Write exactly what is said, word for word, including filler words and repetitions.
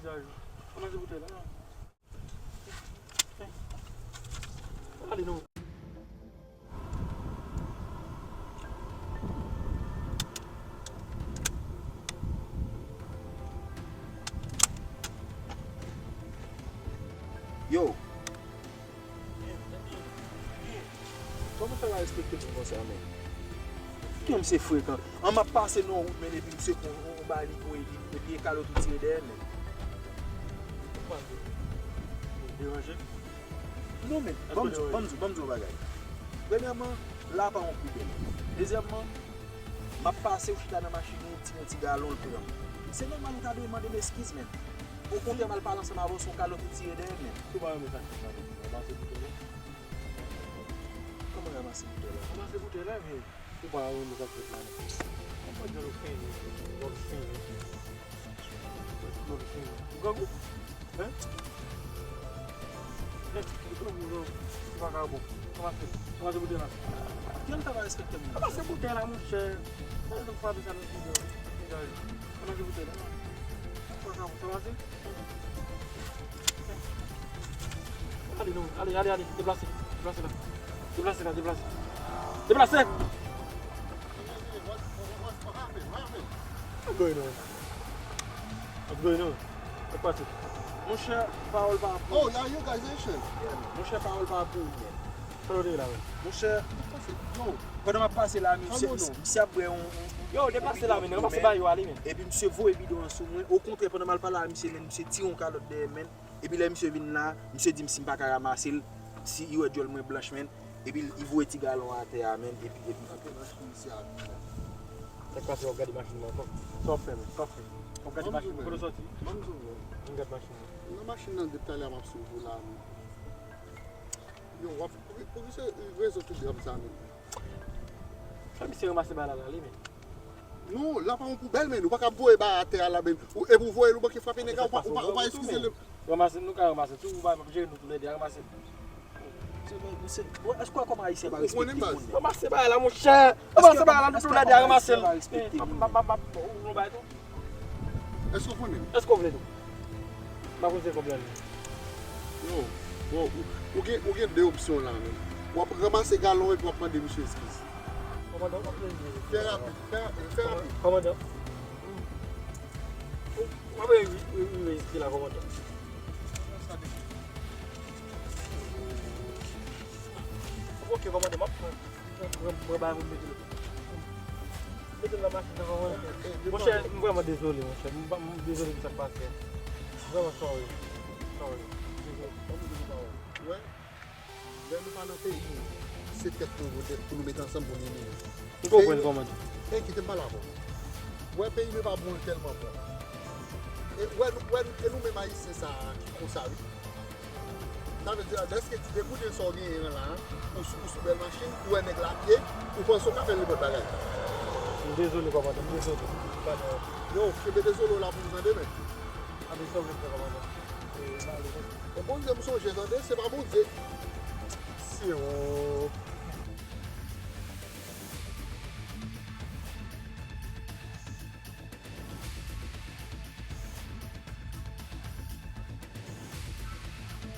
Vizaj ou. Kòman se pou tèl la? Ale non. Yo. Kòman sa va respekte moun konsa, men? Ki misye frekan. An m ap pase nan wout, men epi misye pran yon, yon bagay li voye, li, epi e kalòt ou tire dèyè, men. Ou pa deranje? Non, men, ban m di w, ban m di w, ban m di w yon bagay. Premyèman, la pa yon koubèl. Dezyèmman, m ap pase, ou chita nan machin ou, ou tire yon ti galon, l pran. Se nòmal ou ta dwe mande m eskiz, men. Okontrè, m al pale ansanm avè w, se yon kalòt ou tire dèyè, men. Si w pa renmen sa k fèt la, men, ranmase bouton yo. Kòman ranmase bouton la? Ranmase bouton la, men. Ou pa renmen sa k fèt la, non. Ou pa djòl ou fini, djòl ou fini. Djòl ou fini. Ou grangou? Hein? Nèg, ou grangou, non. Ou pa ka bon. Kòman fè? Kòman se boutèy la? Kijan l ka pa respekte moun? Kòman se boutèy la, monchè? Sa nou frape sa nan figi, nan vizaj. Kòman se boutèy la? Kòman se? Ale, non, ale, ale, ale, deplase, deplase la. Deplase la, deplase. Deplase! What's going on? What's going on? Sa k pase? Monchè, pawòl pa pou. Oh, are you guys Haitian? Yeah, man. Monchè, pawòl pa pou ou, man. Sa w te la, man? Monchè, yo, pandan m ap pase la, misye, misye ap bwè yon, yon, yo, deplase la, men, ranmase ba yo ale, men. Epi misye voye bidon an sou mwen. Okontrè, pandan m al pale a misye, men, misye tire yon kalòt dèyè, men. Epi lè misye vin la, misye di m si m pa ka ranmase l, si li wè djòl mwen blanch, men. Epi li voye ti galon atè a, men. Epi, epi. Sa k pase, w ap gade machin mwen ankò? Sa w ap fè, men? Sa w ap fè? W ap gade machin mwen? Kote w sòti? Vin gade machin mwen. Nan machin nan depi talè a m ap swiv ou la, men. Yo, w ap, pou, pou ki se rezon tout dram sa, men? Fè misye ranmase bagay la, l ale, men. Non, la pa yon poubèl, men. Ou pa ka voye bagay atè a la, men. Ou, epi ou voye l, ou manke frape nèg la, ou pa, ou pa, ou pa eskize l. Ranmase, nou ka ranmase tou, ou pa, m ap jere nou toulède, ranmase. Misye, misye, wè, èske w wè kòman Ayisyen pa respekte moun, men? Ranmase bagay la, monchè. Ranmase bagay la, nou toulède, ranmase l. M ap, m ap, m ap, m ap, ou bay tou. Èske w konnen? Èske w vle tou? M pa konn se kòb la li. Yo, bon, ou, ou gen, ou gen de opsyon la, men. W ap ranmase galon epi w ap mande misye eskiz. Kòmandan, w ap vle vle. Fè rapid, fè rapid, fè rapid. Kòmandan. W ap rive, rive isit la, kòmandan. Ok, kòmandan, m ap pran. Mwen, mwen ba moun mete l. Mete l nan machin nan, mwen. Monchè, m vrèman dezole, monchè. M, m dezole pou sa k pase. Vrèman sorry. Sorry. Dezole. Wè, lè nou pa nan peyi nou, se tèt nou pou, pou nou met ansanm pou nou elimine. M konprann kòmandan. Ey, kite m pale avè w. Wè, peyi nou pa bon, l tèlman bon. E wè, nou, wè, e nou menm Ayisyen sa a ki konsa, wi. Sa vle di, lèske ti dekouden sa w genyen an la, ou sou, ou sou bèl machin, ou wè nèg la pye, ou panse w ka fè l nenpòt bagay. M dezole, kòmandan, m dezole. Yo, kenbe dezole w la pou m tande, men. Anben, sa w vle fè, kòmandan? E, m ale, men. E Bondye m sonje, tande, se pa Bondye. Si, o.